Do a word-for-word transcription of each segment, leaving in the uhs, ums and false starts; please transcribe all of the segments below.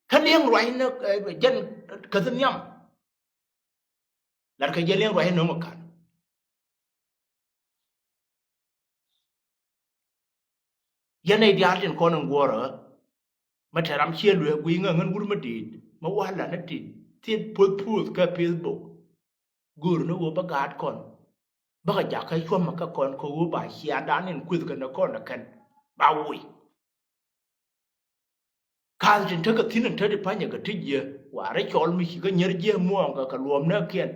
Kä liɛŋ ruac ni, eh, jɛn käth nhiam. Lat kɛ jɛ liɛŋ ruac ni nöŋ ɛ ka̱n. Yɛn nɛy diaal tin kɔn in guɔ̱ɔ̱rä. Mɛ te ram ciɛ luee guiy ŋäŋ ŋän wur mɛ di̱i̱t mɛ wala ni ti thiet puɔth puɔth kä Facebook. Go̱o̱r ni ɣöö bä gaat kɔn bäkɛ jakä cuɔ̱mä kä kɔn kɛ ɣöö ba ciaadan in kueth kɛn kɔn ɛ kɛn ba woc. Ka̱a̱th tin tekɛ thi̱n in te ti pa̱nyɛ kɛ ti jiɛ wa rɛ cɔl mi ci kä nyier jiɛ muɔɔŋ kɛ kɛ luɔ̱ɔ̱m nääkiɛn.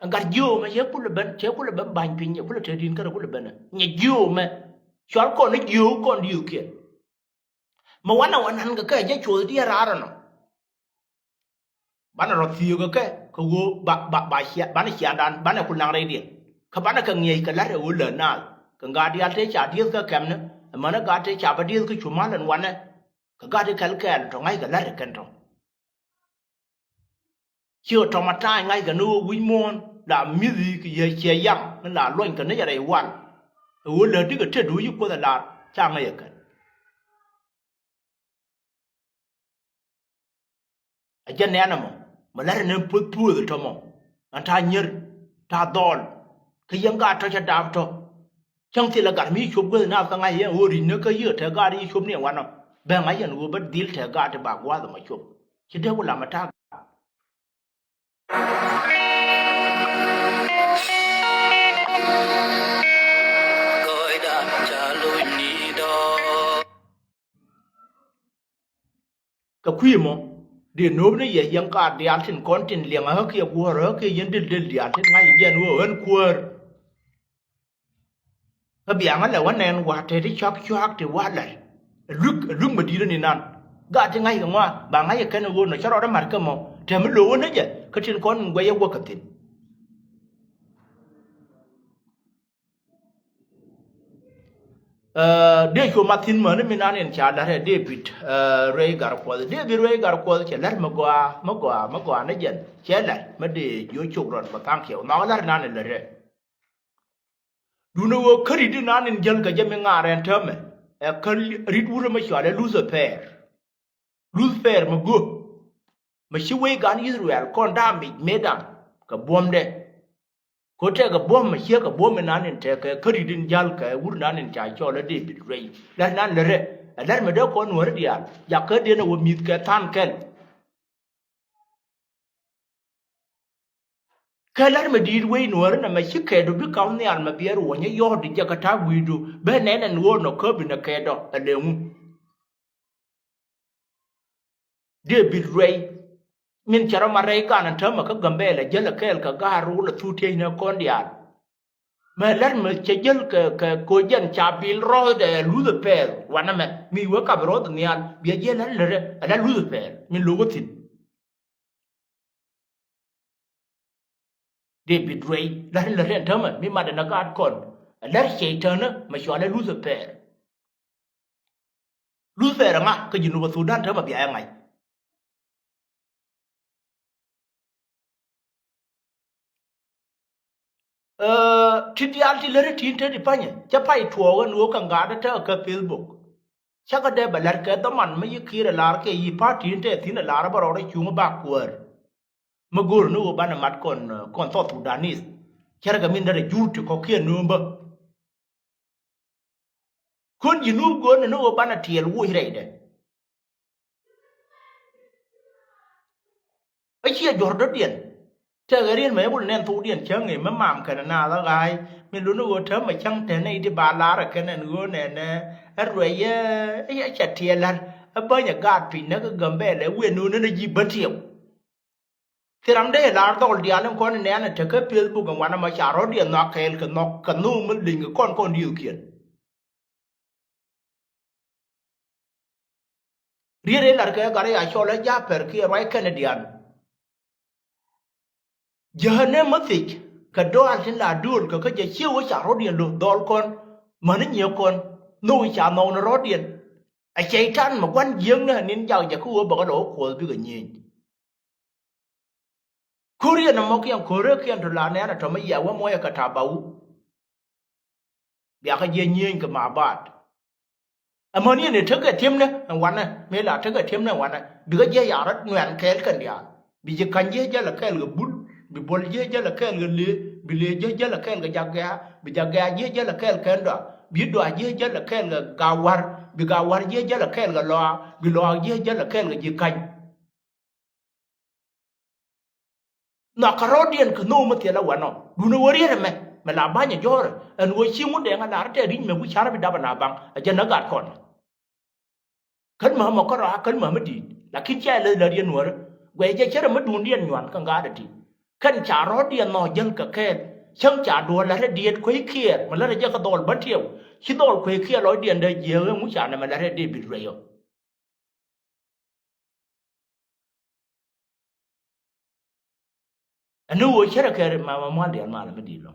Ɛn gat jiöömɛ cɛ kulɛ ben, cɛ kulɛ ben ba̱ny piny, cɛ kulɛ te di̱n kärɛ kulɛ ben ɛ nyɛ jiöömɛ. Cɔal kɔn ni jiöök kɔn diöökiɛn. Mɛ wanɛ wä nan kɛ kɛ jɛ cuɔth diɛ raar ɛnɔ. Banɛ rɔ thiöökɛ kɛ kɛ ɣöö ba, ba, ba cia, banɛ ciaadan banɛ ku naŋ rɛydiɛn. Kä banɛ kɛ ŋiɛc kɛ la̱t ɛ ɣöö lät naath kɛ gat diaal tëë ca dieth kä kɛmni. Ɛmɛnɛ gat tëë ca bä dieth kä cu mal ɛn wanɛ. Kɛ gat ti kɛl kɛɛl tɔ ŋa̱ckɛ la̱t ɛ kɛn tɔ. Ciɛ tɔmɔ ta̱a̱ny ŋa̱ckɛ ni ɣöö wi̱c muɔ̱ɔ̱n la mi̱thi kɛ yɛ ciɛ yaŋ ni la luɔnykɛ ni jɛ rɛy wal. Ɛ ɣöö lätdikɛ tet ɣöö ci Kuoth ɛ lar ca ŋäc ɛ kɛn. Ɛ jɛn nɛn ɛmɔ mɛ la̱t ɛn ɛn puɔth puɔth ɛ tɔmɔ. Ɛn ta̱a̱ nyier ta̱a̱ dhɔl. Kä yɛn gaat tɔ̱ cɛ daap tɔ̱. Cäŋ thilɛ gat mi ci cop guäth naath kä ŋa̱c yɛn ɣöö ri̱cnä kä yiëë te gaat ci cop ni ɛ wanɔ. Bɛ ŋa̱c yɛn ɣöö bä dhil te gaat ti ba gua̱a̱th ɛmɔ cop. Ci dee ku lam ɛ ta̱a̱. Kɛ kui̱ mɔ dee nööp ni yɛ yɛn kaat diaal tin kɔn tin liɛŋ ɛ ɣä kiɛ guɔ̱ɔ̱r ɛ ɣä kiɛ yɛn dil dil diaal tin ŋa̱c jiɛn ɣöö ɣän kuäär. Kä bia ŋa̱c lɛ wä nɛn wa̱a̱ te ti cɔak cua̱a̱k ti wa̱a̱ lɛl. Ɛ lui̱k, ɛ lui̱k mɛ di̱i̱t ni nan. Gaat ti ŋa̱c kɛ ŋɔa ba ŋa̱c kɛ kɛn ɛ ɣöö nɔ cä rɔɔdɛ ma̱t kä mɔ. Tɛm mi lo̱o̱k wä ni jɛ kä tin kɔn in guɛc ɛ wä kɛ thi̱n. Ɛ, dee cuɔ ma thi̱n mäni mi nan in ca la̱t ɛ David, ɛ, Ruey Gatkuɔth. David Ruey Gatkuɔth cɛ la̱t mi gɔaa, mi gɔaa, mi gɔaa ni jɛn. Cɛ la̱t mi dee jiö cok rɔt mi tha̱a̱ŋ kiɛ wä nhɔakä la̱t nan in lät ɛ. Duundɛ ɣöö kä ri̱t inan in jäl kɛ jɛ mi ŋaar ɛn täämɛ ɛ kä ri̱t wurɛ mi cɔal ɛ Lucifer. Lucifer mi göök mi ci wec gan Israel kɔn da̱a̱m ic mëëdan kɛ buɔ̱mdɛ. Kɛ ɣöö tɛkɛ buɔ̱m mi ciek kɛ buɔ̱m inan in tekɛ kä ri̱t in jäl kɛ wur inan in ca cɔl ɛ David Ruey. La̱t inan lät rɛ ɛ la̱t mi dee kɔn nuääri diaal jakä diɛn ɛ wä mi̱th kɛ tha̱a̱n kɛl. Kɛ la̱t mi di̱i̱t wec nuääri nɛmɛ ci kɛɛtdu bi ka̱m nhial mɛ biɛɛr wä nyɛ yɔ̱ɔ̱t di jɛ kɛ ta̱a̱ gui̱i̱cdu ben nɛn ɛn ɣöö nɔ käp inɛ kɛɛtdɔ ɛ lëŋu. David Ruey min cɛ rɔ mat rɛy gan ɛn täämɛ kä Gambɛla jäl ɛ kɛɛl kɛ gaat rol ɛ thuk tiecnɛ kɔn diaal. Mɛ la̱t mi cɛ jäl kɛ, kɛ koc jɛn ca bil rɔɔthdɛ Lucifer wanɛ mɛ mi wee kap rɔɔth nhial biɛ jiɛ la̱t lät ɛ la̱t Lucifer min lo̱k ɛ thi̱n. David Ruey la̱t in lät in täämɛ mi mat in a gaat kɔn. Ɛ la̱t Cɛy-tan mɛ cɔal ɛ Lucifer. Lucifer ɛ ŋa kä Jinub Thudan täämɛ bia ɛ ŋa̱c. Ɛ, ti diaal ti lät in tin te ti pa̱nyɛ cä pay tuɔɔk ɛn ɣöö kɛ ŋa̱a̱t ɛ tekɛ kä Facebook. Cakɛ dee bɛ la̱t kɛ dhaman mi yi Kiir ɛ la̱r kɛ yi party in te thi̱n ɛ la̱r ɛ bä rɔɔdɛ cuŋ ɛ bak kuäär. Mi go̱o̱r ni ɣöö banɛ mat kɔn, kɔn South Sudanese. Cärkɛ min derɛ jur ti kɔ̱kiɛn nöömbä. Kön Jinub go̱o̱r ni ni ɣöö banɛ tiɛɛl woc rɛydɛ. Ɛ ciɛ jɔ̱r dɔ̱diɛn. Tɛkɛ riet mɛ i̱ kul nɛn thokdiɛn cäŋ i̱ mi mam kɛnɛ naath ɛ ɣa̱a̱c mi luni ɣöö täämɛ cäŋ tɛn nɛy ti ba lar ɛ kɛn ɛn ɣöö nɛnɛ ɛ ruɛc ɛ, ɛ cɛ tiɛɛl la̱r ɛ bänyɛ gaat piny näk ɛ Gambɛla ɛ wëë nööŋ nɛn ɛ ji̱ bä tiɛw. Thil ram dee lar dhɔl diaal in kɔn in nɛn in te kä Facebook in wanɛ mɔ ca rɔ̱diɛn nhɔak kɛɛl kɛ nhɔk kɛ nhök mi leny kɛ kɔn kɔn diöökiɛn. Riet in lar kɛ gat in ca cɔl ɛ Japɛr kiɛ ruac kɛn in diaal. Jäänɛ mi thiec kɛ dɔaal tin la duël kɛ kä jɛ cië wä ca rɔ̱diɛn lo̱th dhɔl kɔn mäni nyiëë kɔn nhök in ca nhɔk ni rɔ̱diɛn. Ɛ Cɛy-tan mɛ gua̱n jiäkni ɛ ni̱n jak jɛ kä ɣöö bɛ kɛ lɔ wä kuɔth bikɛ nyieny. Ko̱riɛn ɛmɔ kiɛn ko̱rä kiɛn tɔ la nɛn ɛ tɔ̱ mi yia wä muɔyɛ kɛ ta̱ba̱wu. Biakä jiɛ nyieny kɛ ma baat. Amäni ni tekɛ tiemnɛ ɛn wanɛ, mëë la tekɛ tiemnɛ ɛn wanɛ, bikɛ jiɛ ya̱r rɔ̱t nuɛn kɛɛl kɛn diaal. Bi ji̱ ka̱ny jiɛ jäl a kɛɛl kɛ bul, bi buɔl jiɛ jäl a kɛɛl kɛ lee, bi lee jiɛ jäl a kɛɛl kɛ jak gɛ̈ɛ̈, bi jak gɛ̈ɛ̈ jiɛ jäl a kɛɛl kɛn dɔa, bi dɔa jiɛ jäl a kɛɛl kɛ ga̱a̱ wa̱r, bi ga̱a̱ wa̱r jiɛ jäl a kɛɛl kɛ lɔaaŋ, bi lɔaaŋ jiɛ jäl a kɛɛl kɛ ji̱ ka̱ny. Nhɔakä rɔ̱diɛn kɛ nhök mi thilɛ wanɔ. Duundɛ ɣöö riet ɛmɛ, mɛ la ba̱ny ɛ jɔ̱ɔ̱rɛ, ɛn ɣöö ci Ŋundɛŋ a lar tɛ ri̱c mɛ wi̱c ca̱r bi dap ɛn a baŋ, ɛ jɛn ɛ gat kɔn. Kän mɛ mɔ kärɔa kän mɛ mi di̱i̱t, lakin cia lɛ lät yɛn Nuäärä. Guɛy jɛ cärɛ mi duundiɛn nyuan kä gat ɛ ti. Kɛn ca rɔ̱diɛn nhɔk jäl kɛ kɛɛl, cäŋ ca duɔ̱ɔ̱r la̱t rɛdiɛt Kuec Kiɛɛr, mɛ la̱t rɛ jɛ kä dhɔl Bän Tiɛw, ci dhɔl Kuec Kiɛɛr lɔcdiɛn dee jiääk ɛ ŋu ca nɛmɛ la̱t rɛ Dee-bit Ruɛy ɔ. Ɛn ni ɣöö cärɛ kɛ ri-, ma, ma, mual diaal malɛ mi di̱i̱t lɔ.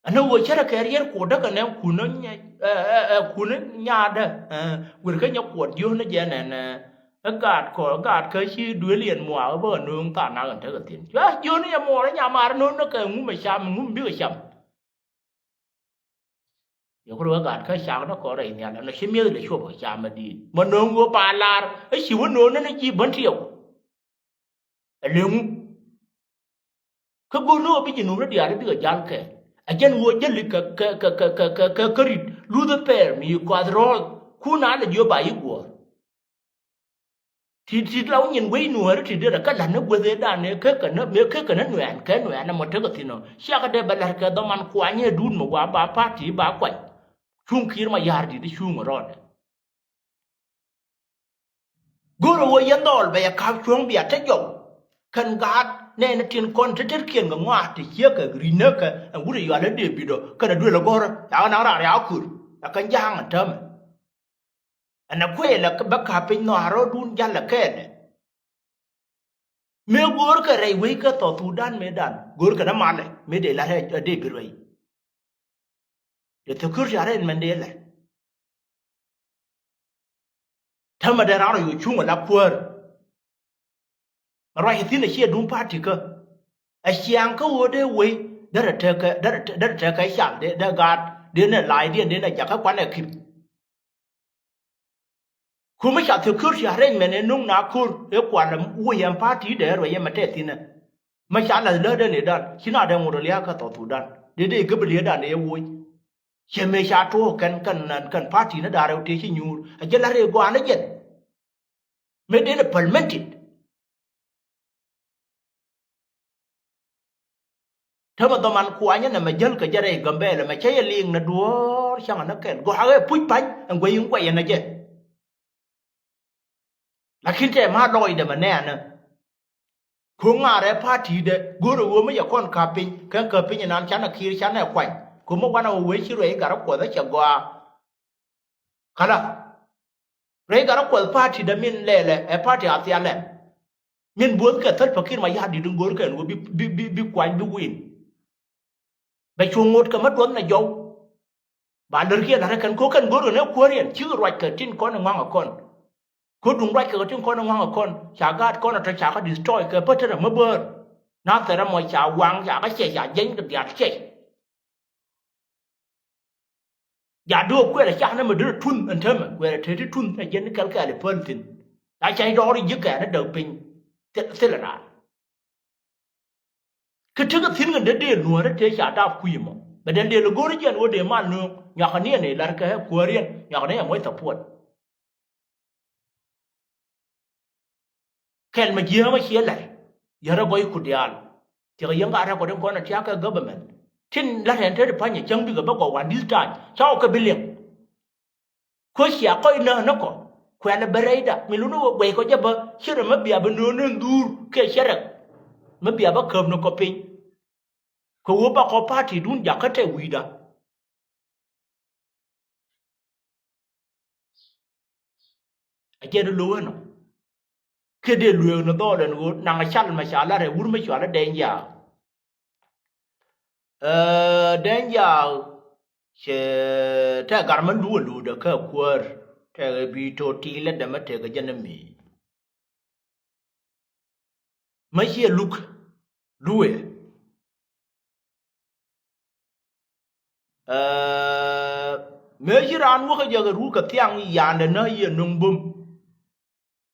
Ɛn ni ɣöö cärɛ kɛ riɛt kuɔt däkɛ nɛ kunä nyɛ, ɛ, ɛ, ɛ, kunä nyaatdä, ɛ, wër kä nyɛ kuɔt jiöhnä jɛ nɛn, ɛ, ɛ gaat kɔ, ɛ gaat kä ci duëël yɛn muaak ɛ bä ɛ nööŋ thanak ɛn tekɛ thi̱n. Cua jiöhnä yɛ muɔɔr ɛ nyamaar ɛ nööŋ ni kɛ ŋum ɛ cam, ŋum bikɛ cam. Yɛ ku rɔ wä gat kä cak ni kɔn rɛy nhial ɛn ci mi̱eth lɛ cuɔp kä cam ɛ di̱i̱t. Mɛ no̱o̱ŋ wä ba lar ɛ ci wä no̱o̱ŋ ni ji̱ Bän Tiɛw. Ɛ leŋu. Kä go̱o̱r ni wä bi ji̱ no̱o̱ŋ rɔ diaal bikɛ jal kɛ. Ɛ jɛn wä jäli kɛ, kɛ, kɛ rit luth ɛ pɛɛr mi kuath rɔɔth. Kun a lɛ jiö ba yi guɔ̱ɔ̱r. Ti, ti la wä nyin wec Nuäärä ti derɛ kä la̱t ni guäth ëëdan ëë kä kɛ ni, mëë kä kɛ ni nuɛɛn kɛ nuɛɛn ɛmɔ tekɛ thi̱n ɔ. Ciakɛ dee bɛ la̱t kɛ dhɔman kuany ëëdun mi gua ba party ba kuany. Cuŋ Kiir Mayardit cuŋ rɔɔdɛ. Go̱rɛ wä yɛn dhɔl bɛ yɛ ka̱p cuɔ̱ŋ bia te jɔw. Kɛn gaat nɛɛni tin kɔn te tetkiɛn kɛ ŋɔaa te ciekɛ ri̱näkɛ ɛn wut ɛ yual ɛ Dee-bit ɔ kɛn ɛ duël ɛ gɔ̱rä. Ca ɣän naŋ raar ya kur ɛ kɛn ja̱a̱ŋ ɛ täämɛ. Ɛn ɛ kuëëlɛ bä ka̱p piny nhɔaarɔɔdun jalɛ kɛɛlɛ. Mëë go̱o̱rkɛ rɛy wec kä South Sudan mëëdan go̱o̱rkɛ ni malɛ mëë dee la̱t ɛ Dee-bit Ruɛy. Dee security arrangement dee lɛ. Täämɛ dee raan rɔ yo̱o̱ cuŋ ɛ la kuäär. Ruac thi̱n ɛ ciɛ duŋ party kä. Ɛ ciaŋ kä ɣöö dee wec derɛ tekɛ, derɛ, derɛ tekɛ cal dee, dee gaat dee nɛ la̱a̱cdiɛn dee nɛ jakä kuanɛ kip. Ku mi ca security arrangement ɛ nuŋ na ko̱r ɛ kual ɛ wec ɛn party dee ruɛc ɛmɛ tɛth thi̱n ɛ. Mi ca la̱th lätdɛ ni dan ci na dee ŋot ɛ lia̱a̱ kä South Sudan dee dee gäbɛ lia̱a̱dan dee woc. Ciɛ mëë ca tuɔɔk kɛn, kɛn, kɛn party ni da̱rɛ wä tëë ci nyuur ɛ jɛ la̱t rɛy gɔaa ni jɛn. Mëë dee ni parliamented. Täämɛ dhɔman kuanyä nɛmɛ jäl kɛ jɛ rɛy Gambɛlɛ mɛ cä yɛ liŋ nɛ duɔ̱ɔ̱r cäŋɛ nä kɛl gɔaa ɛ puc pa̱ny ɛn guɛy in guɛy ɛn ɛ jɛ. Lakin tɛ ma lɔcdɛ mɛ nɛɛnä. Ko̱ ŋa̱rɛ party dɛ go̱rɛ ɣöö mi yɛ kɔn ka̱p piny kɛn ka̱p piny ɛnan canɛ Kiir canɛ kuany. Ko̱ mi wanɛ ɣöö wee ci ruɛy gat rɔ kuɔth ɛ cɛ gɔaa. Kala. Rɛy gat rɔ kuɔth party dɛ min lɛlɛ ɛ party athialɛ. Min buɔth kɛ Salva Kiir Mayardit in go̱o̱r kɛn wä bi, bi, bi, bi kuany bi win. Bɛ cuŋ ŋot kɛ mä duɔth nɛ jɔw. Ba lär kiɛ la̱t kɛn ko̱ kɛn go̱o̱r kɛn ɛ kuäär yɛn cikɛ ruac kɛ tin kɔn ɛ ŋɔaŋ ɛ kɔn. Ko̱ duŋ ruac kɛ kɛ tin kɔn ɛ ŋɔaŋ ɛ kɔn ca gaat kɔn ɛ tɔ ca kɛ destroy kɛ pätänɛ mä bäär. Na thɛrɛ mɔ ca waŋ ca kɛ cɛ ca jɛny kɛ diaal cɛ. Ja duɔ̱ɔ̱p kuɛɛrɛ cak nɛmɛ derɛ tun ɛn täämɛ kuɛɛrɛ te ti tun ɛ jɛn ni kɛl kɛɛl i̱ päl thi̱n. La cäny dɔɔr i̱ ji̱ kɛɛn i̱ däk piny thil, thilɛ raar. Kä tekɛ thi̱n kɛn dee deel nuäärä tëë ca dap kui̱ ɛmɔ bɛ dee deel i̱ go̱o̱rä jiɛn ɣöö dee mal nööŋ nyuakä niɛn i̱ la̱rkɛ kuääriɛn nyuakä ni ɛmɔ i̱ support. Kɛl mɛ jiäämä ciɛ la̱t yärä gɔy ku diaal. Thiɛkɛ yäŋ ka rɛk kɔn in kɔn in tia̱a̱ kɛ government tin la̱t ɛn te ti pa̱nyɛ cäŋ bikɛ bä gɔw wan this time ca wä kɛ bi liŋ. Kä cia kɔc nääk ni kɔ kuɛl ɛ bä rɛyda mi luni wä guɛy kɔ jɛ bä ci rɛ mi bia bä nööŋ ni dhuur kiɛ cɛ rɛk mi bia bä käp ni kɔ piny. Kɛ wä ba kɔ party dun jakä tɛ wi̱i̱da. A jɛ di lo̱wä nɔ. Kiɛ dee lueek ni dhɔɔl ɛn ɣöö naŋ cal mɛ ca lat ɛ wur mi cɔal i̱ Dɛny Yaak. Ɛ, Dɛny Yaak cɛ tɛ gar mɛ luuɛ luudɛ kä kuäär tɛ ɣɛ bi to̱ ti̱i̱lɛ dɛmɛ tëkɛ jɛ ni mi. Mä ciɛ luk luuɛ. Ɛ, Mëë ci raan wä kä jɛ kɛ ruu kɛ thiaŋ yandɛ nä yɛ nöŋ bum.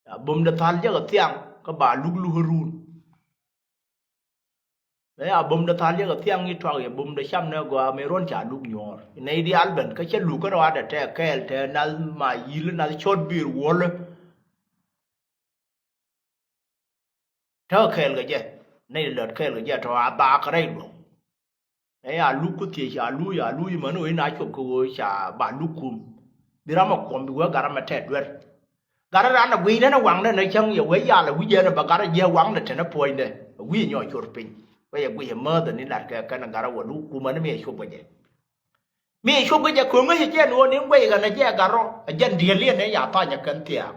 Ya bumdɛ thal jɛ kɛ thiaŋ kä ba luk luk run. Mëë ya bumdɛ thal jɛ kɛ thiaŋ i̱ tuak yɛ bumdɛ cam nɛ gɔaa mëë ruɔ̱n ca luk nyuɔɔr. Nɛy diaal ben kä cä luk kä rɔadɛ tɛ kɛɛl tɛ nath ma yil nath cɔt biir wuɔlä. Tekɛ kɛɛl kɛ jɛ. Nɛy lät kɛɛl kɛ jɛ tɔ a baak rɛy luɔ̱k. Ɛ ya luk ku thiec ca luc a luc män ɣöö in a cop kɛ ɣöö ca ba luk kum. Bi ram ɛ kuɔm bi wee gat ram ɛ tɛt duer. Gat ran ɛ guiy nɛn ɛ waŋdɛ nɛ cäŋ yɛ wee yal ɛ wi̱c ɛn ɛ bɛ gat ɛ jiɛ waŋdɛ tɛn ɛ puɔ̱nydɛ ɛ wi̱c ɛ nyɔk cor piny. Wee yɛ guiy ɛ määth ɛ ni lat kɛ kɛn ɛ gat ɛ wä luk kum ɛn mi ɛ cop kɛ jɛ. Mi ɛ cop kɛ jɛ köŋä cɛ jɛ ni ɣöö ni guiy ɛ kɛn ɛ jɛ ɛ gat rɔ ɛ jɛn diɛl yɛn ɛ ya tha̱a̱ny ɛ kɛn thiaak.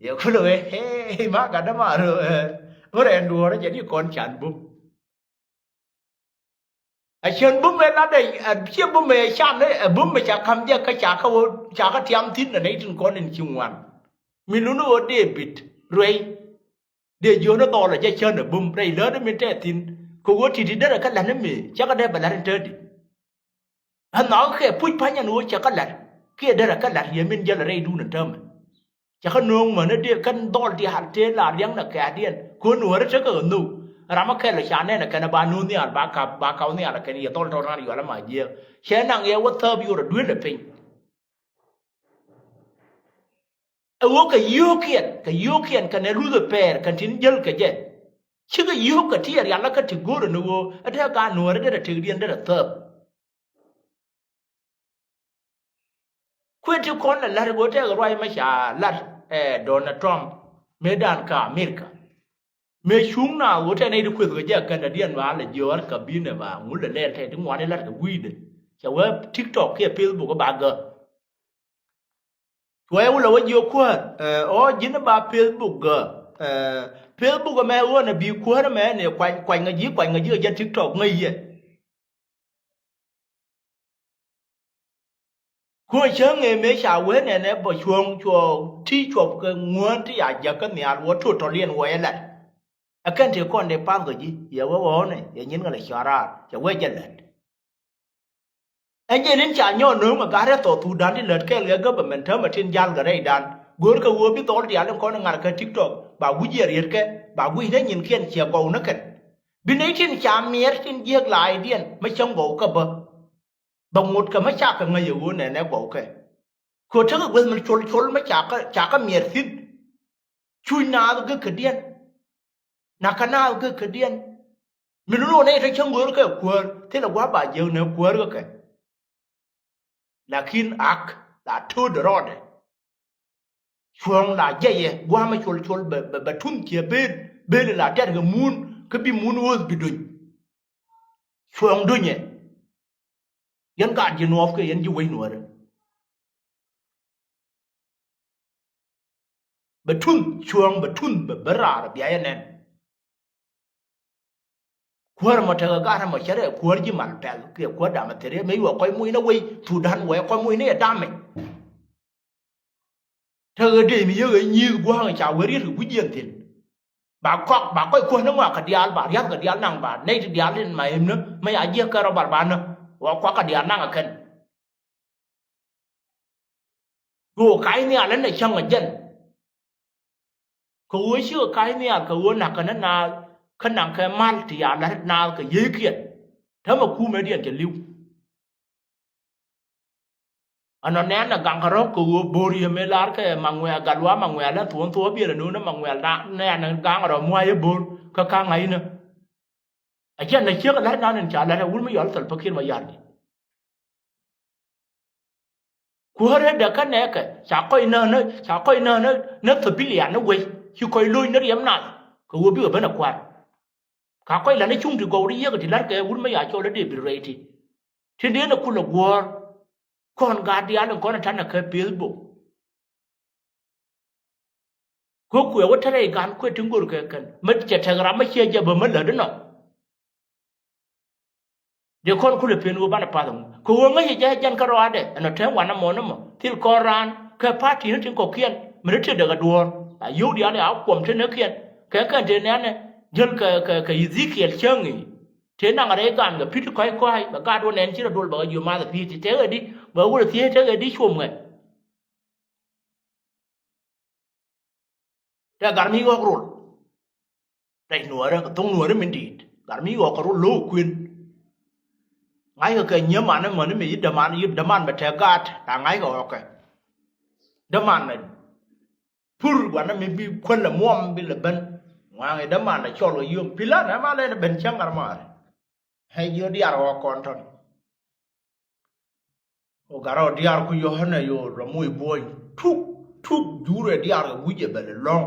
Yɛ kulɛ wee, hey, ma gat dämaar, ɛ, ŋut ɛn duɔ̱ɔ̱r jɛ ni kɔn can bum. A cän bum ɛ lat ɛ, a ciɛ bum ɛ can ɛ, ɛ bum ɛ ca ka̱m jɛ kä ca kä wä, ca kä tiam thi̱n ɛ nɛy tin kɔn in ci ŋuan. Mi luni wä David ruɛy. Dee jiön ɛ dhɔl ɛ jɛ cän ɛ bum rɛy lätdä min tɛth thi̱n. Kɛ wä ti̱ti̱ derɛ kä la̱t ni mëë, cä kä dee bɛ la̱t in täätdi. Ɛ nhɔakä kɛ puc pa̱ny ɛn ɣöö cɛ kä la̱t kiɛ derɛ kä la̱t yɛ min jäl rɛy duun ɛn täämɛ. Cɛ kä nööŋ män ɛ dee kɛn dhɔl diaal tëë la riäŋ nɛ kɛ̈ɛ̈diɛn köön nuääri tekɛ ɣä nhök. Ram ɛ kɛl ɛ ca nɛn ɛ kɛn ɛ ba nööŋ nhial ba kap ba kap nhial ɛ kɛn yɛ dhɔl tɔt ran yual ɛ ma jiääk cɛ naŋ yɛ wä thääp yor ɛ duel ɛ piny. Ɛ ɣöö kɛ yio̱o̱kiɛn kɛ yio̱o̱kiɛn kɛn ɛ luth ɛ pɛɛr kɛn tin jäl kɛ jɛ. Cikɛ yio̱o̱k kɛ ti ɛ rial ɛ kä ti go̱o̱rä ni ɣöö ɛ dee gaat nuääri derɛ tëkdiɛn derɛ thääp. Kuëë ti kɔn ɛ la̱t ɛ ɣöö tɛk ruac mɛ ca la̱t ɛ Donald Trump mëëdan kä America. Mëë cuŋ na ɣöö tɛn nɛy ti kuëth kɛ jɛ kɛn dadiɛn ba lɛ jiɔɔr kä bi̱n ɛ ba ŋul ɛ lɛl tɛk ti ŋuan ilat kɛ gui̱i̱dɛ. Cɛ wee TikTok kiɛ Facebook ɛ ba gä. Cuɛ wulɛ wä jiök kuäär ɛ ɣöö ji̱n ba Facebook gä. Ɛ Facebook ɛmɛ ɣöö nɛ bi kuäär ɛmɛ ni kuany kuany ŋä ji̱ kuany ŋä ji̱ kɛ jɛ TikTok ŋäc yɛ. Kuäär cäŋ ëë mëë ca wee nɛnɛ bä cuɔ̱ɔ̱ŋ cuɔ̱ɔ̱ŋ ti cuɔp kɛ ŋuään ti ya jäk kä nhial wä totaliɛn wä yɛ la̱t. Ɛ kɛn tëë kɔn dee path kɛ ji̱ yɛ wä ɣɔ̱ɔ̱nɛ yɛ nyin kɛ lɛ cɔ̱ɔ̱r raar cɛ wee jɛ la̱t. Ɛn jɛ nin ca nyɔɔn nööŋ ɛ gat rɛth thɔɔk thukdan ti lät kɛɛl kɛ government täämɛ tin jal kɛ rɛydan. Go̱o̱rkɛ ɣöö bi dhɔl diaal in kɔn in ŋa̱r kɛ TikTok ba wi̱c yɛ rietkɛ ba gui̱cdä nyinkiɛn ciɛ gɔw ni kɛn. Bi nɛy tin ca miɛɛr tin jiääk la̱a̱cdiɛn mi cäŋ gɔw kä bä. Bɛ ŋot kɛ mi cakɛ ŋäc ɛ ɣöö nɛnɛ gɔwkɛ. Kɛ ɣöö tekɛ gueth mi col col mi cakɛ cakɛ miɛɛr thi̱n. Cuc naath gek kädiɛn. Nakä naath gek kädiɛn. Mi luni ɣöö nɛy te cäŋ ɣöör kɛ kuäär thilɛ gua̱a̱p ba jiäk nɛ kuäär kɛ kɛ. Lakin ak la töödɛ rɔɔdɛ. Cuɔ̱ɔ̱ŋ la jɛyɛ gua̱a̱mɛ col col bɛ bɛ bɛ tun ciɛ ben ben la tɛt kɛ mun kä bi mun ɣööth bi duny. Cuɔ̱ɔ̱ŋ dunyɛ. Yɛn gaat ji̱ nuɔɔp kɛ yɛn ji̱ wec nuɔɔrɛ. Bɛ tun cuɔ̱ɔ̱ŋ bɛ tun bɛ bä raar bia yɛ nɛn. Kuäär mɔ tekɛ gat mɔ cärɛ kuäär ji̱ mal pɛl kiɛ kuäär damɛ theriɛ mëë yuɔ kɔc muc ni wec thukdan wee kɔc muc ni ɛ damɛ. Tekɛ dee mi yek ɛ nyi̱i̱th gua̱a̱ŋ ca wee riet kɛ gui̱c yɛn thi̱n. Ba kɔk ba kɔc kuäär ni ŋɔak kɛ diaal ba riath kɛ diaal naŋ ba nɛy ti diaal tin ma emni mɛ ya jiäk kɛ rɔ bal ba ni wä kuak kɛ diaal naŋ ɛ kɛn. Kɛ ɣöö ka̱c nhial ɛn ɛ cäŋ ɛ jɛn. Kɛ ɣöö cikɛ ka̱c nhial kɛ ɣöö na̱k kɛn ɛ naath kä naŋ kɛ mal ti ya la̱t naath kɛ yiëëkiɛn. Täämɛ kumɛdiɛn cɛ li̱w. Ɛnɔ nɛɛn ɛ gaŋ kɛ rɔ̱ kɛ ɣöö bo̱r yɛ mëë lar kɛ Maŋuɛɛl gat luaak Maŋuɛɛl ɛn thuɔ̱ɔ̱n thuɔ̱ɔ̱ biɛl ɛ no̱o̱n ɛ Maŋuɛɛl na nɛɛn ɛ gaŋ kɛ rɔ̱ mua̱a̱c ɛ bo̱r kä ka̱ŋ ŋa̱cnä. Ɛ jɛn ɛ ciek ɛ la̱t nan in ca la̱t ɛ wut mi yɔl thil päkiɛn mɔ ya̱r di. Kuäärä dee kä nɛɛkɛ ca kɔc näk ni ca kɔc näk ni ni thabilian ni wec ci kɔc lo̱c ni riɛm nath kɛ ɣöö bikɛ ben ɛ kua̱r. Ka kɔc la̱t ni cuŋ ti gɔw ri yiëk ti la̱t kɛ wut mi ya cɔl i̱ David Rɛy ti. Tin dee ni kulɛ guɔ̱ɔ̱r kɔn gaat diaal in kɔn in ta̱nɛ kɛ Facebook. Kɛ kuɛ wä te rɛy gan kuɛ ti ŋor kɛ kɛn mi cɛ tɛk ram mi ciɛ jɛ bä mi lät inɔ. Dee kɔn kulɛ pen ɣöö banɛ path ɛŋu kɛ ɣöö ŋäcɛ jɛ jɛn kä rɔaadɛ ɛnɔ te wanɛ mɔ ni mɔ thil kɔn raan kɛ party ni tin kɔ̱kiɛn mi ni ti dek ɛ duɔ̱ɔ̱r. A yio̱w diaal ya kuɔm te näkiɛn kɛ kɛn te nɛnɛ jäl kɛ kɛ kɛ Ezekiel cäŋ i̱. Tëë naŋ rɛy gan kɛ pi̱t kɔ̱a̱c kɔ̱a̱c bɛ gat wä nɛn ci rɔ dol bɛ kɛ jiö math ɛ pi̱i̱t ti tëk ɛ di bɛ wä rɔ thiec tëk ɛ di com ŋɛ. Tɛ gar mi ɣɔk rol. Rɛc nuɔɔrɛ kɛ thoŋ nuɔɔrɛ min di̱i̱t gar mi ɣɔk kɛ rol lo̱o̱k kuën. Ŋa̱ckɛ kɛ nyiee man ɛmɔni mi yi däman yi däman bɛ tɛk gaat na ŋa̱ckɛ ɣɔkɛ. Däman ɛ pur guanɛ mi bi kuäl ɛ muɔm bi lɛ ben. Ŋuaŋ i̱ däman ɛ cɔl kɛ yom pilan ɛma lɛn ɛ ben cäŋ gat maar. Ɛ jiö diaar ɣɔk kɔn tɔn. Ɣöö gat rɔ diaar ku Yo̱hana yo̱o̱ rɔ moc buɔ̱ny tuk tuk jurɛ diaar kɛ wi̱c ɛ bɛ lɛ lɔ̱ŋ.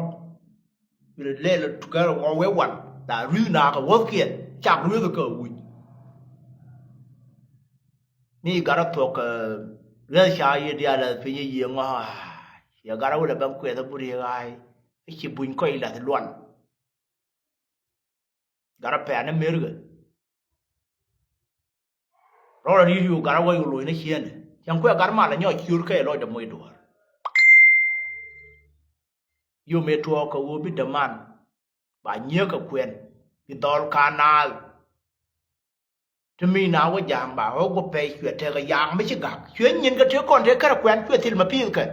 Bi lɛ lɛl tukɛ rɔ ŋɔw wee wan la rui̱th nakä wäthkiɛn cak rui̱th kɛ wi̱c. Mi gat rɔ thuɔ̱k kɛ ruɛth ca yiëë diaal lath piny i̱ yiëë ŋɔ̱a̱c. Ciɛ gat rɔ wä lɛ ben kuɛth a buri ɣa̱a̱c i̱ ci buny kɔc lath luan. Gat rɔ pɛ̈ɛ̈n ɛ merkɛ. Rɔɔdɛ ri̱i̱t yo̱o̱ gat rɔ wä yo̱o̱ loc ni cieenɛ cäŋ kuɛ gat mal ɛ nyɔk ciöör kɛ lɔcdɛ moc duɔ̱ɔ̱r. Yo̱o̱ mëë tuɔɔk kɛ ɣöö bi däman ba nyiee kɛ kuɛn bi dhɔl ka naath. Ti mi na wä ja̱a̱ŋ ba ɣɔ̱k wä pɛy cuɛ tekɛ yaak mi ci ga̱k cuɛ nyin kɛ tëë kɔn tëë kärɛ kuɛn cuɛ thil ma pi̱i̱th kɛ.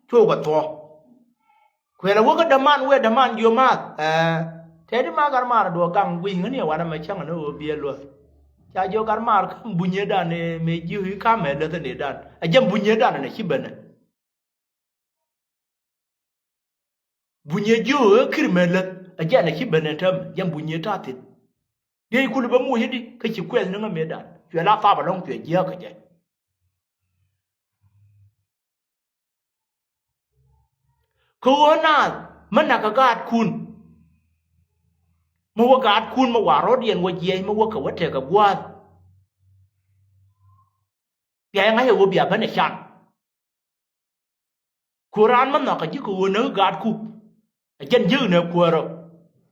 Cuɛ wä thuɔ̱k. Kuɛl a wä kä däman wee däman jiö math. Ɛɛ. Tëë di ma gat maar duɔ gaŋ gui̱c ŋäni ɛ wanɛ mɛ cäŋ ni ɣöö biɛ luäth. Ca jiö gat maar kä bunyiedan mëë jiö i̱ kamɛ läthänidan. Ɛ jɛn bunyiedan ɛn ɛ ci benɛ. Bunyie jiö ɣöö kir mɛ läth ɛ jɛn ɛ ci benɛ täämɛ jɛn bunyie ta̱a̱ thi̱n. Diey kul bä muc i̱di kä ci kuɛth ni ŋä mëëdan cuɛ la thap ɛlɔ̱ŋ cuɛ jiääk kɛ jɛ. Kä ɣöö naath mä nakä gaatkun. Mä wä gaatkun mä wa rɔ̱diɛn wä jiɛc mä wä kɛ wä tekɛ gua̱a̱th. Bia yɛ ŋa̱c ɛ ɣöö bia ben ɛ can. Kuäär raan mä nhɔakä ji̱ kɛ ɣöö näk gaatku. Ɛ jɛn jiäk nɛ kuäärä.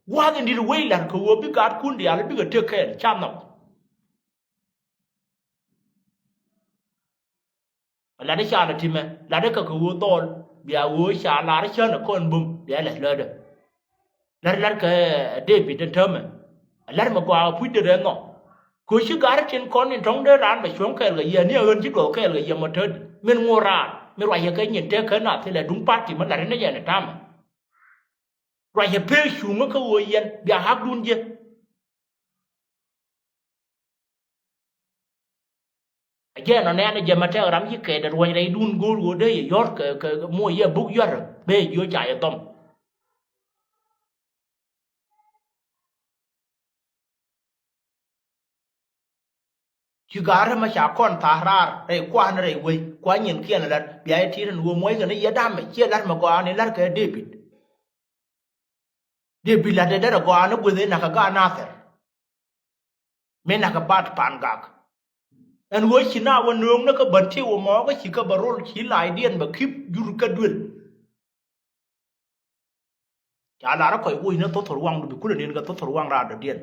Gua̱a̱th in di̱t wec la̱r kɛ ɣöö bi gaatkun diaal bikɛ tëk kɛɛl ca nhɔk. Latdä ca lɛ timɛ latdä kɛ kɛ ɣöö dhɔl bia ɣöö ca lar cän ɛ kɔn bum bia lɛ lätdä. Lär lär kɛ David ɛn täämɛ. Lär mɛ gɔaa puc derɛ nhɔk. Kɛ ci gar tin kɔn in tɔŋ dee raan bɛ cuɔ̱ŋ kɛɛl kɛ yɛ ni ɣän ci duɔth kɛɛl kɛ yɛ mɔ tätdi min ŋuɔ̱t raan mi ruacɛ kɛ nyin tëë kä nath thilɛ duŋ party mi lat in ɛ yɛn ɛ ta̱mɛ. Ruacɛ pee cuŋä kä ɣöö yɛn bia hakdun jiɛ. Ɛ jɛn ɔ nɛɛn ɛ jɛ mɛ tɛk ram ci kɛɛt ɛ ruɔ̱ny rɛydun go̱o̱r ɣöö dee yɛ yɔ̱r kɛ kɛ muɔ yɛ buk yɔ̱r bee jiö ca yɛ dhɔm. Ci ga̱a̱r ɛ mɛ ca kɔn tha̱a̱r raar rɛy kua̱n rɛy wec kua̱n nyin kiɛn ɛ lat bia yɛ ti̱i̱t ɛn ɣöö muɔckɛ ni yɛ da̱mɛ ciɛ lat mɛ gɔaa ni lat kɛ David. Dee bi la̱t dee derɛ gɔaa ni gueth in nakä gaat Nathɛr. Mi nakä bat pan gak. Ɛn ɣöö ci na wä nööŋ ni kä bän ti wä mɔɔkä ci kä bä rol ci la̱a̱cdiɛn bä kip jur kä duël. Ca lar kɔc woc ni thothor waŋdu bi kulɛ nin kɛ thothor waŋ raadɔdiɛn.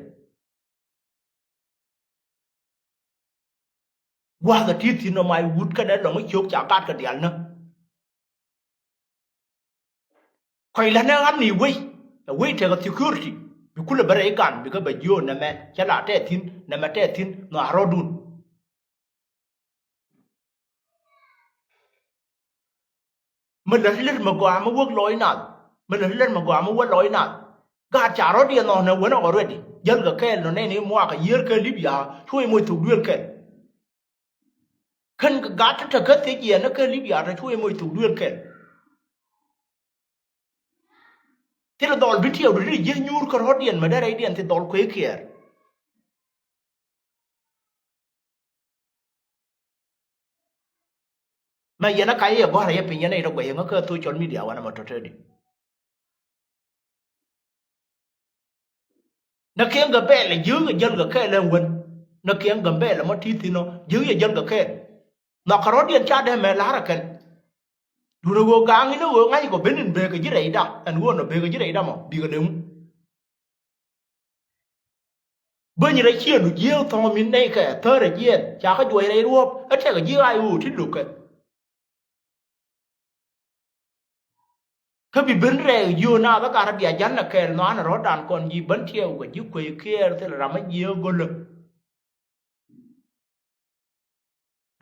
Gua̱a̱th ɛ ti̱i̱ thi̱n ɔ mac wut kɛnɛ lɔŋ i̱ ciök ca gat kɛ diaal nä. Kɔc la̱t ni ɣam ni wec ɛ wec tekɛ security bi kulɛ bä rɛy gan bikɛ bɛ jiöör nɛmɛ cɛ la tɛth thi̱n nɛmɛ tɛth thi̱n nhɔaar rɔ̱dun. Mi lät lät mi gɔaa mi wäk lɔc nath mi lät lät mi gɔaa mi wäk lɔc nath. Gaat ca rɔ̱diɛn nhɔk nɛ wen ɔk already jäl kɛ kɛɛl nɔ nɛn i̱ muakä yiër kɛ Libya. Cuɔ i̱ moc thok duëël kɛl. Kän kɛ gat ti te kä thiec yɛn ni kä Libya te cuɔ i̱ moc thok duëël kɛl. Thilɛ dhɔl bi tiɛɛw di ri ji̱ nyuur kä rɔ̱diɛn mi dee rɛydiɛn thi dhɔl kueec kiɛɛr. Mɛ yɛn a kac yɛ gɔ̱a̱r a yɛ piny yɛn a yɛ tɔ guɛc yɛ ŋä kä social media wanɛ mɛ tɔ̱tɔ̱ di. Nä kiɛŋ Gambɛl ji̱ kɛ jäl kɛ kɛɛl ɛn wen. Nä kiɛŋ Gambɛl mɔ ti thi̱n ɔ ji̱ kɛ jäl kɛ kɛɛl. Nhɔk kɛ rɔ̱diɛn ca dee mɛ la̱r ɛ kɛn. Duundɛ ɣöö ga̱a̱ŋ in ɣöö ŋa̱c kɔ ben in bekɛ ji̱ rɛyda ɛn ɣöö nɔ bekɛ ji̱ rɛyda mɔ bikɛ leŋ. Bäny rɛy ciëëŋdu jiääk thɔ̱ŋ min nɛy kɛ thäärɛ jiɛɛn ca kä juɔc rɛy ruɔ̱ɔ̱p ɛ tɛkɛ ji̱ ɣaac ɣöö ti lo̱kɛ. Kä bi ben rɛɛk yio̱o̱n a bä gat rɔ bia ja̱l nɛ kɛɛl nhɔaanɛ rɔ̱dan kɔn ji̱ ben tiɛɛw kɛ ji̱ kuec kiɛɛr thilɛ ram mi jiɛ go̱lä.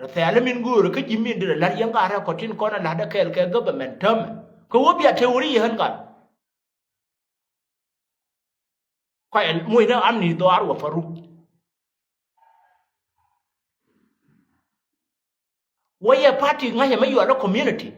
Rɛ thɛɛl min göörä kä ji̱ min derɛ la̱t yɛn gat rɛ kɔ̱tin kɔn ɛ la̱t ɛ kɛɛl kɛ government tämɛ. Kɛ wä bia te wä ri yɛ ɣän gat. Kɔc ɛ moc ni amni dhɔaar wä Faruk. Wä yɛ party ŋa̱cä mi yual ɛ community.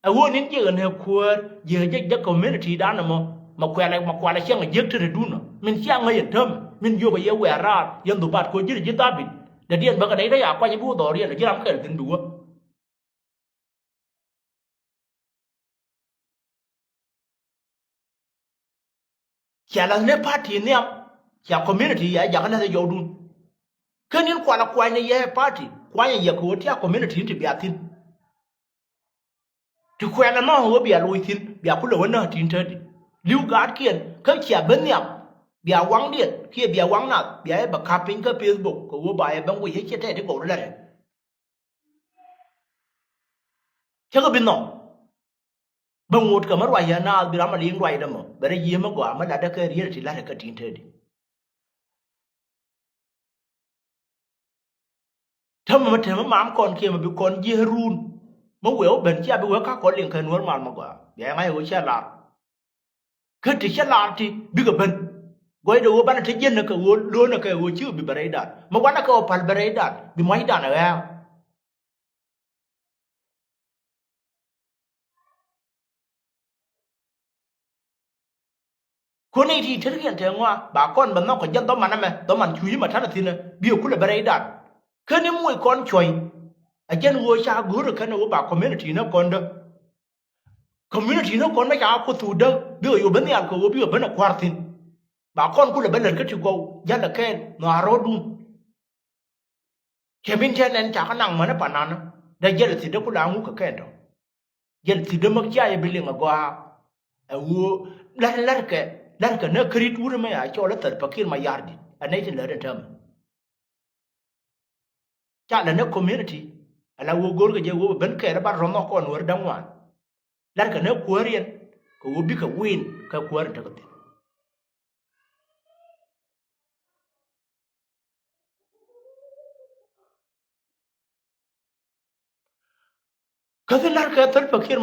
Ɛ ɣöö ni̱n jiäk ɛn ɛ kuäär jiäk jɛ jɛ community dan ɛmɔ. Ma kuɛlɛ ma kualɛ ciɛŋ ɛ jiäk te te duun ɔ min ciaŋ ŋäc ɛn täm min jiök ɛ yɛ wɛɛr raar yɛn dhubat kɛ ɣöö ji̱n ɛ ji̱ dhabit. Dɛ diɛn bäkɛ nɛy te ya kuany bi wä dhɔriɛn ɛ ji̱ ram kɛl thi̱n bi wä. Cia la̱th ni party nhiam cia community ya jakä la̱th ɛ jɔwdun. Kä ni̱n kualɛ kuany ni yɛ party kuany ɛ yɛ kɛ ɣöö tia community in ti bia thi̱n. Ti kuɛl ɛmɔ ɣöö bia loc thi̱n bia kulɛ wä näk ti̱n tätdi. Li̱w gaatkiɛn kä cia ben nhiam bia waŋdiɛn kiɛ bia waŋ nath bia yɛ bɛ ka̱p piny kä Facebook kɛ ɣöö ba yɛ ben wi̱c ɛ ciɛ tɛt ti gɔw ri lɛrɛ. Cä kɛ bi nhɔk. Bä ŋot kɛ mä ruac yɛ naath bi ram a liŋ ruacdä mɔ bɛ rɛ yiee mä gɔaa mä latdä kɛ riet ti la̱t ɛ kä ti̱n tëëdi. Tämɛ mä te mä mam kɔn kiɛ mä bi kɔn jiee run. Mä wee wä ben cia bi wee ka kɔn liŋ kɛ nuɔ̱ɔ̱r mal mä gɔaa bia ŋa̱c ɛ wee cia lar. Kä ti cä lar ti bikɛ ben. Gɔcdɛ ɣöö banɛ te jiɛn nɛ kɛ ɣöö lo̱o̱nɛ kɛ ɣöö cikɛ bi bɛ rɛydan. Mi wanɛ kɛ ɣöö pal bɛ rɛydan bi muacdan ɛ ɣɛ̈ɛ̈k. Kön i̱ ti terkiɛn te ŋɔa ba kɔn bɛ nhɔk kɛ jɛn dhɔman ɛmɛ dhɔman cuuc imɛ ta̱nɛ thi̱nɛ bi ɛ kulɛ bɛ rɛydan. Ken i̱ muc kɔn cuɔ̱ny. Ɛ jɛn ɣöö ca go̱o̱rɛ kɛn ɛ ɣöö ba community ni kɔn dä. Community ni kɔn mɛ ca kuoth thuk däk bikɛ yo̱o̱ ben nhial kɛ ɣöö bikɛ ben ɛ kua̱r thi̱n. Ba kɔn kulɛ bä lät kä ti gɔw jalɛ kɛɛl nhɔaar rɔ̱ɔ̱dun. Kɛ min cɛ nɛn ca kä naŋ mänä panan dee jɛl thi̱n dee kulɛ aŋu kɛ kɛɛl tɔ. Jɛl thi̱n dee mäk cia yɛ bi liŋ ɛ gɔaa. Ɛ ɣöö la̱r la̱rkɛ la̱rkɛ nä kärit wut mɛ a cɔl ɛ Salva Kiir Mayardit ɛ nɛy tin lät in täämɛ. Ca lɛ ni community ala wä go̱rkɛ jɛ wä bɛ ben kɛɛl ɛ ban rɔ̱ nhɔk kɔn wär da̱ŋ wan. La̱rkɛ ni kuäär yɛn kɛ wä bikɛ win kɛ kuäär in tekɛ thi̱n. Kä thi la̱rkɛ Salva Kiir